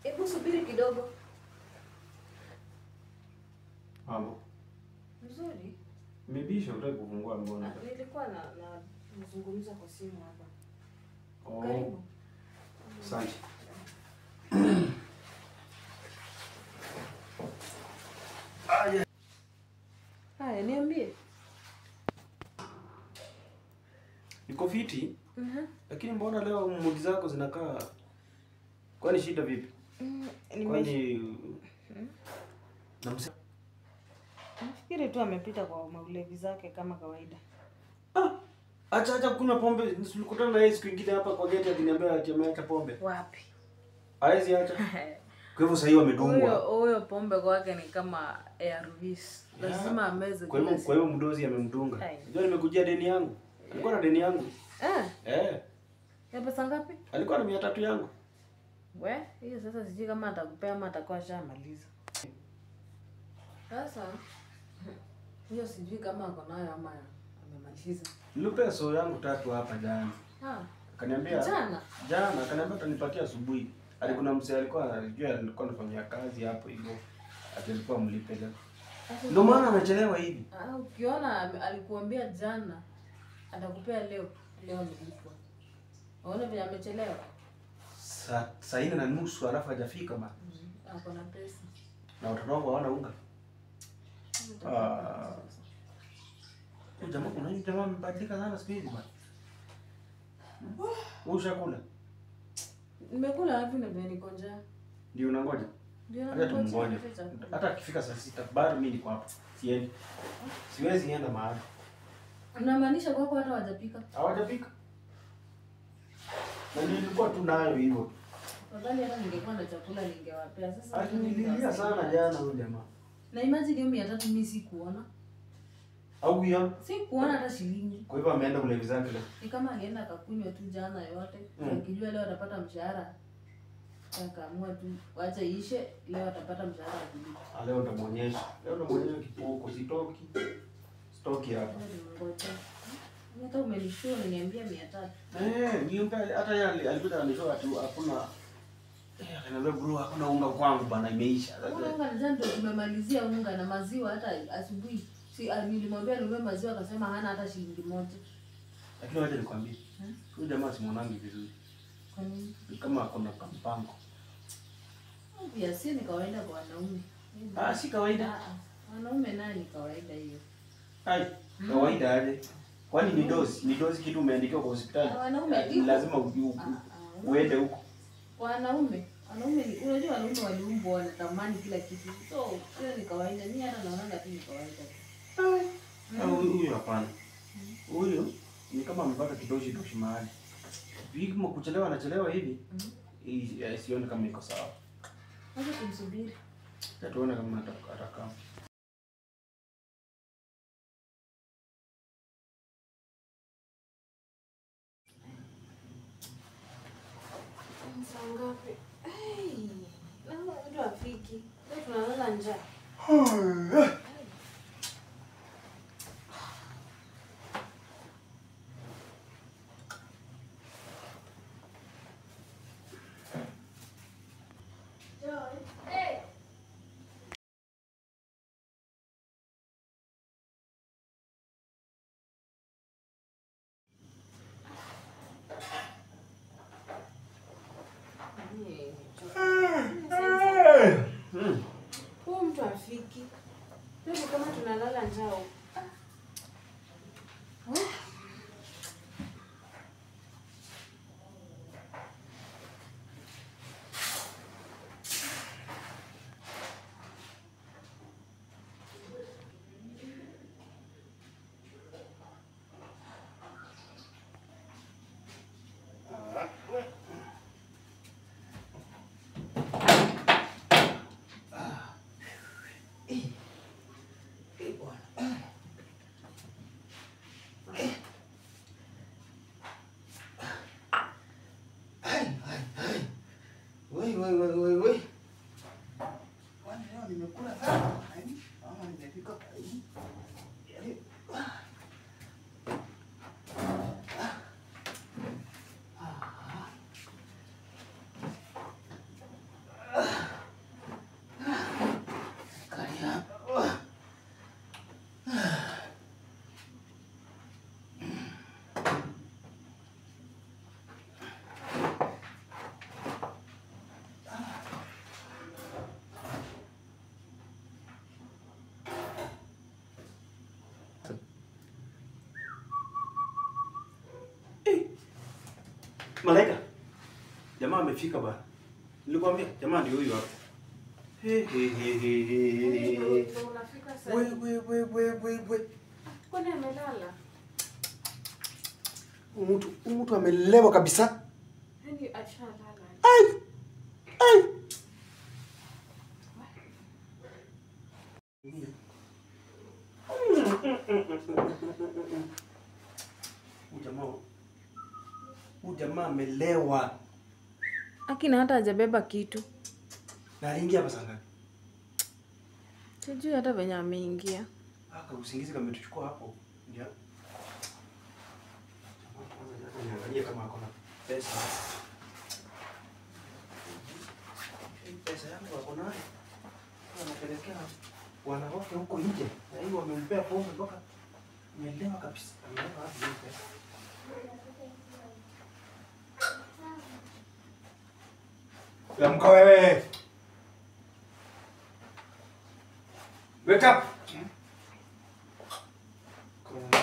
Hebu subiri kidogo. Mambo. Mzuri. Nimebisha unataka kufungua mbona? Nilikuwa na mzungumza kwa simu hapa. Oh. Karibu. Asante. Haya, niambie. Niko fiti. Lakini mbona leo mudi zako zinakaa? Kwani shida vipi? Kwani nafikiri tu amepita kwa maulevi zake kama kawaida. Acha acha kunywa pombe. Nilikutana na yeye siku nyingine hapa kwa gate akiniambia ati ameacha pombe. Wapi? Haezi acha. Kwa hivyo sasa hiyo amedungwa. Huyo pombe kwake ni kama ARVs. Lazima ameze. Kwa hivyo mdozi amemdunga. Unajua nimekujia deni yangu. Alikuwa na deni yangu. Ya pesa ngapi? Alikuwa na 300 yangu. We, hiyo sasa sijui kama atakupea ama atakuwa ashamaliza. Sasa hiyo sijui kama ako nayo ama amemaliza. Nilipe so yangu 3 hapa jana. Akaniambia jana. Jana akaniambia atanipatia asubuhi. Alikuwa mzee alikuwa anajua alikuwa anafanya kazi hapo hivyo. Atalikuwa mlipe leo. Ndio maana amechelewa hivi. Ukiona alikuambia jana atakupea leo, leo amelipwa. Unaona vile amechelewa? Saa 4:30 alafu hajafika bana. Ako na pesa. Na watoto wangu hawana unga. Jamaa kuna nini jamaa amebadilika sana siku hizi bana. Wewe ushakula? Nimekula wapi na vile niko njaa. Ndio unangoja? Ndio hata tumngoje. Hata akifika saa 6 bado mimi niko hapa. Siendi. Siwezi nienda mahali. Unamaanisha kwako hata hawajapika? Hawajapika. Na nilikuwa tu nayo hivyo. Nadhani hata ningekuwa na chakula ningewapea. Sasa nililia sana jana huyo jamaa. Na imagine hiyo 300 mimi sikuona. Au hiyo? Sikuona hata shilingi. Kwa hivyo ameenda ulevi zake leo. Ni kama alienda akakunywa tu jana yote. Akijua leo atapata mshahara. Akaamua tu wacha iishe leo atapata mshahara akilipa. Leo nitamuonyesha. Leo nitamuonyesha kipoko sitoki. Sitoki hapa. Ngoja. Hata umenishua unaniambia 300. Niombe hata yeye alikuja ananishua tu hakuna. Akaniambia bro hakuna unga kwangu bana imeisha. Unga jana ndio tumemalizia unga na maziwa hata asubuhi. Si nilimwambia ninunue maziwa akasema hana hata shilingi 1. Lakini wacha nikwambie. Huyu jamaa si mwanangu vizuri. Kwa nini? Kama kuna mpango. Obviously ni kawaida kwa wanaume. Si kawaida. Wanaume naye ni kawaida hiyo. Ai, kawaida aje? Kwani ni dozi? Ni dozi kitu umeandikiwa kwa hospitali. Wanaume lazima uende huko. Wanaume ni unajua wanaume waliumbwa wanatamani kila kitu. So, hiyo ni kawaida. Mimi hata naona tu ni kawaida. Huyu hapana. Huyu ni kama amepata kidoshi doshi mahali. Hivi kama kuchelewa anachelewa hivi. Sioni kama iko sawa. Acha tumsubiri. Tuone kama atakaa. Saa ngapi? Hey, naona mtu afiki. Leo tunalala njaa. Huyu mtu afiki. Leo kama tunalala njaa. Woi. Malaika. Jamaa amefika bana. Nilikwambia jamaa ndio huyu hapa. He he he he. Unafika sasa. We we we we we we. Kwani amelala? Mtu amelewa kabisa. Yaani ashalala. Ai! Ai! Huyu jamaa amelewa. Akina hata hajabeba kitu. Na aliingia hapa saa ngapi? Sijui hata venye ameingia. Aka usingizi kametuchukua hapo. Ndio. Niangalie kama ako na pesa. Pesa yangu ako nayo. Anapelekea wanawake huko nje. Na hiyo wamempea pombe mpaka amelewa kabisa. Amelewa hadi hiyo pesa. Amka wewe. Wake up.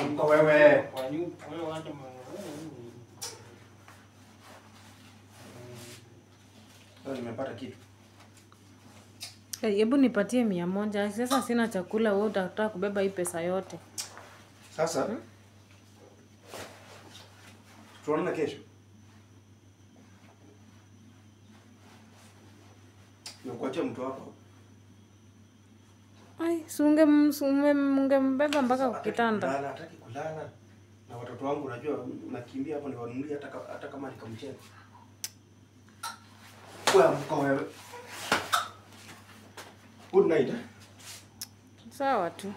Amka wewe. Kwa nyumba wewe wacha Sasa nimepata kitu. Hebu nipatie 100. Sasa sina chakula, wewe utataka kubeba hii pesa yote. Sasa tuonane kesho. Nakuachia mtu wako. Ai, si ungembeba mpaka kwa kitanda. Hataki kulala. Na watoto wangu unajua nakimbia hapo niwanunulie hata kama nikamchele. Wewe amka wewe. Good night. Sawa tu.